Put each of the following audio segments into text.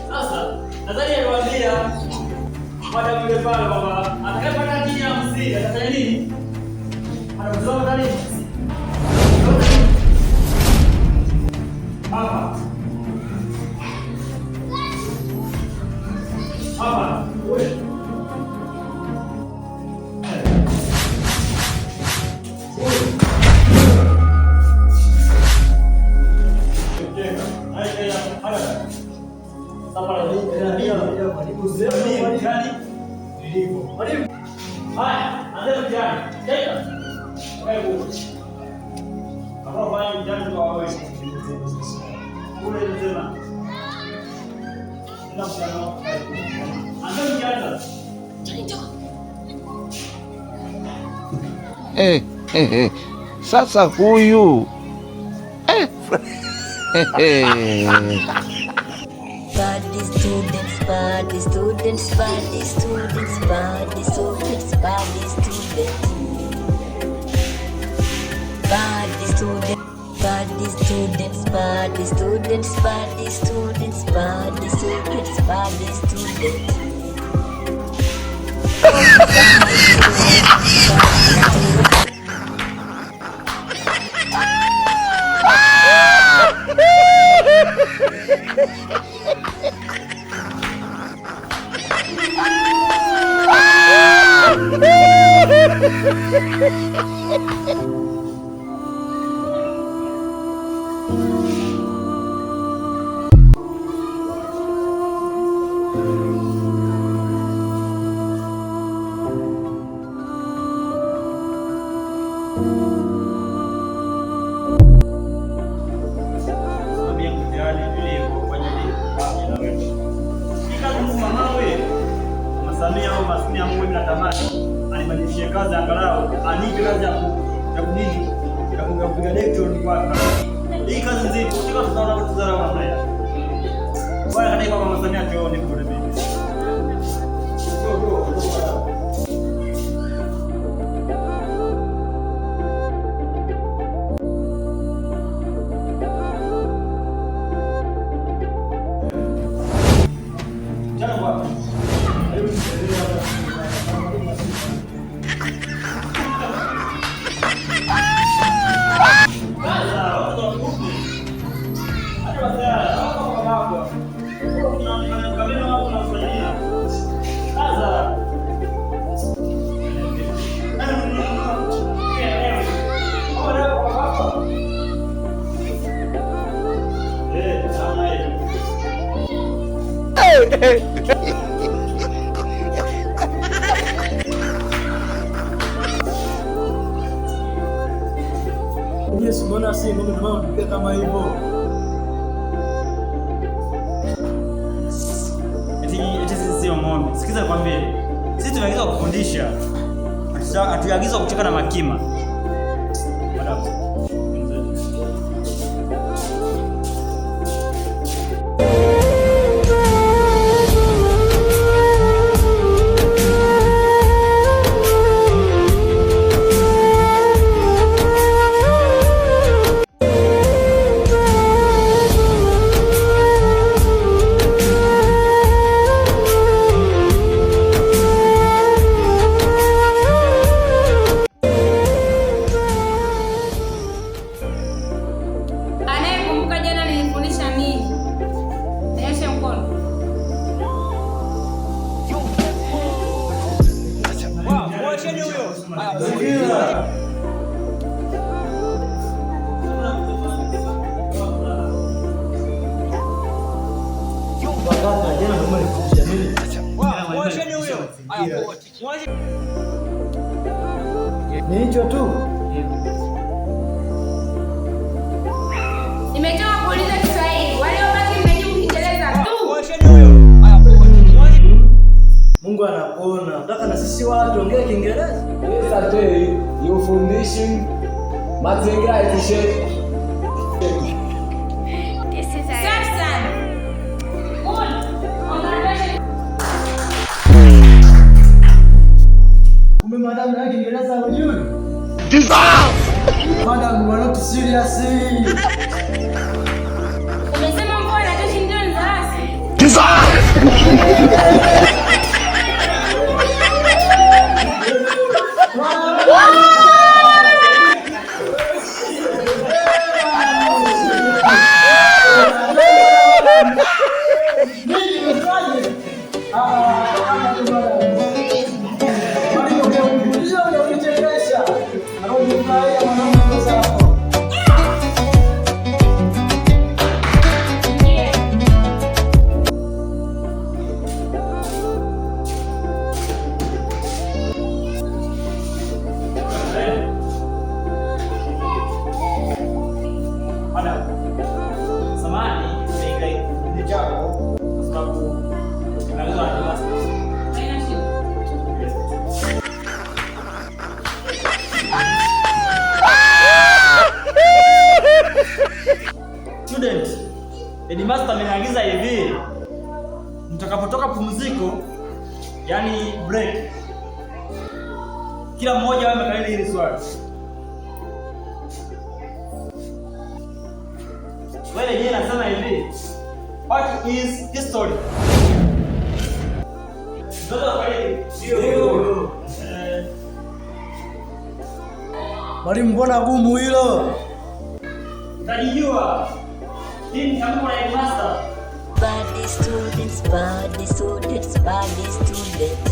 Sasa nadhani aliwaambia madam yule pale kwamba atakayepata chini ya 50 atafanya nini? Atasoma nini? Hapa. Hapa. Wewe. Eh, eh, eh. Sasa huyu eh. Eh. Party students, party students, party students, party students, party students. Party students, party students, party students, party students, party students, party students. Party students, party students. Samia au maskini ya Mungu, mimi natamani anibadilishie kazi, angalau anipe kazi ya kunini ya kupiga deki kwake. Hii kazi nzito, sio tunaona kutuzara namna hiyo. Bwana kadai kwa Mama Samia chooni kule mimi. Yesu, mbona si ng'ombe ndio maana kama hivyo? Eti sisi sio ng'ombe. Sikiza nikwambie. Sisi tumeagizwa kufundisha. Hatuagizwa kucheka na makima. Madam. Ni hicho tu. Nimetoka kuuliza Kiswahili. Waliobaki mmejibu Kiingereza tu. Mungu anakuona. Nataka na sisi watu ongea Kiingereza. Yesterday you finishing mazingira itishe. Safi sana. Good. Congratulations. Kumbe madam na Kiingereza hujui. Madam, we are not serious. Umesema mvua na jeshi ndio ni farasi. Nini umefanya? Ah, madam. Mwalimu, ndio unanichekesha. Anajifurahia mwanamke sasa. Ndiyo. Madam, samahani nimeingia kipindi chako kwa sababu nimeagizwa na headmaster. Haina shida. Student, headmaster ameniagiza hivi, mtakapotoka pumziko, yani break, kila mmoja awe amekariri hili swali. Swali lenyewe nasema hivi, what is history? Mtoto akariri? Ndio. Mwalimu, mbona gumu hilo? Utajijua. Hii ni tamko la headmaster. Bad students, bad students, bad students.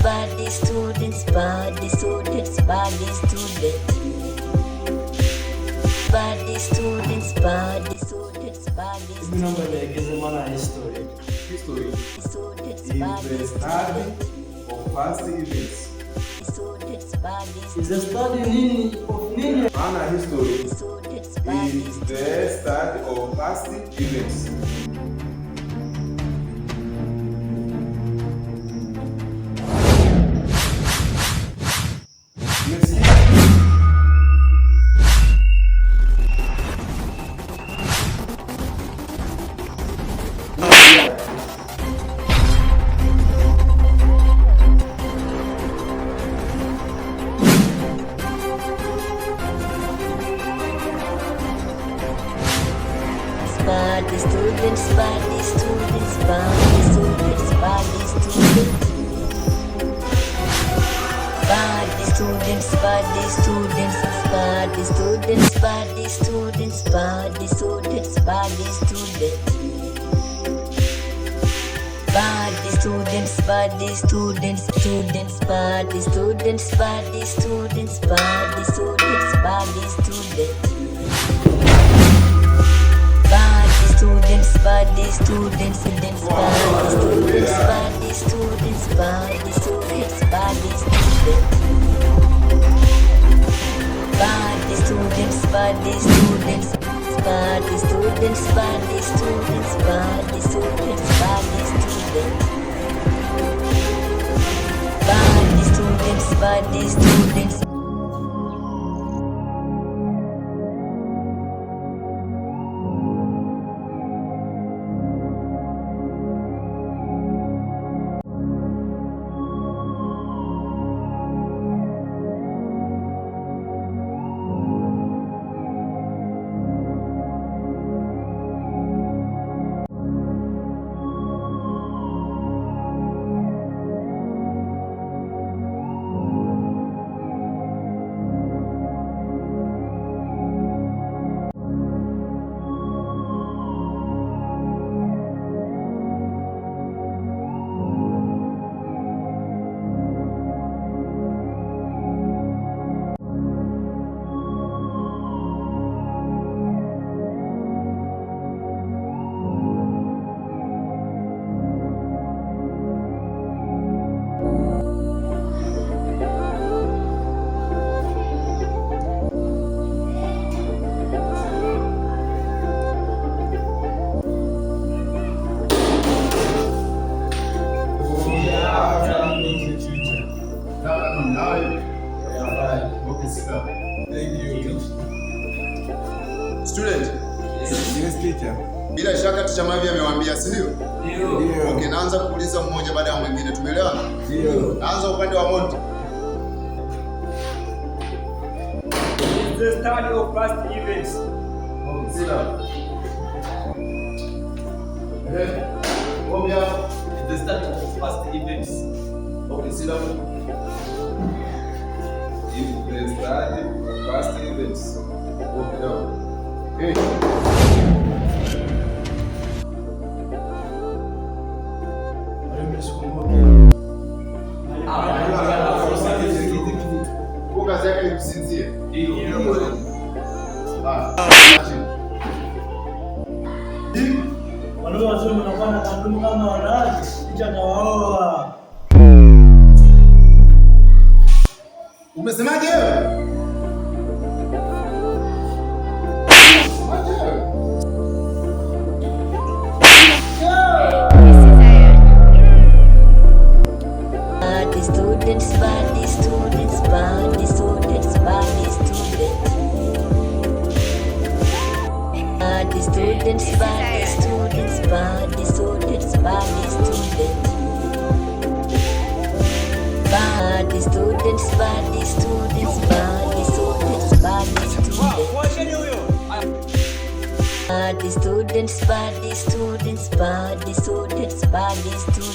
Bad students, bad students, bad students. Bad students, bad students, bad Mimi naomba nielekeze maana ya history. History students, is bad the study of past events. students, bad Is the study nini of nini? Maana history students, bad is the study of past events. Umesikia? Bad students, bad students, bad students, bad students. Bad students, bad students, bad students, bad students, bad students, bad students. Bad students, bad students, students, bad students, bad students, bad students, bad students. Bad students, bad students, students, bad students, bad students, bad students, bad students. Bad students, bad students, bad students, bad students, bad students, bad students. Bad students, bad students. Student, Yes, teacher. bila shaka Teacher Mavi amewaambia, si ndio? Ndio. Okay, naanza kuuliza mmoja baada ya mwingine. Tumeelewana? Ndio. Naanza upande wa Monty. It's the study of past events. Okay, sit down. Eh, Obia. The study of past events. Okay, sit down. Is the study of past events. Okay, down. Hey. Mwalimu sikumbuki. Huko kazi yake ni kusinzia. Ndio. Ah. Chini. Wanaume wazuri mnakuwa na kandumu kama wanawake, picha atawaoa. Umesemaje wewe? Umesemaje wewe? This is Iron. Bad students, bad students, bad students, bad students. Bad students, bad students, bad students, bad students. Bad students, bad students, bad students, bad students. Bad students, bad students, bad students, bad students.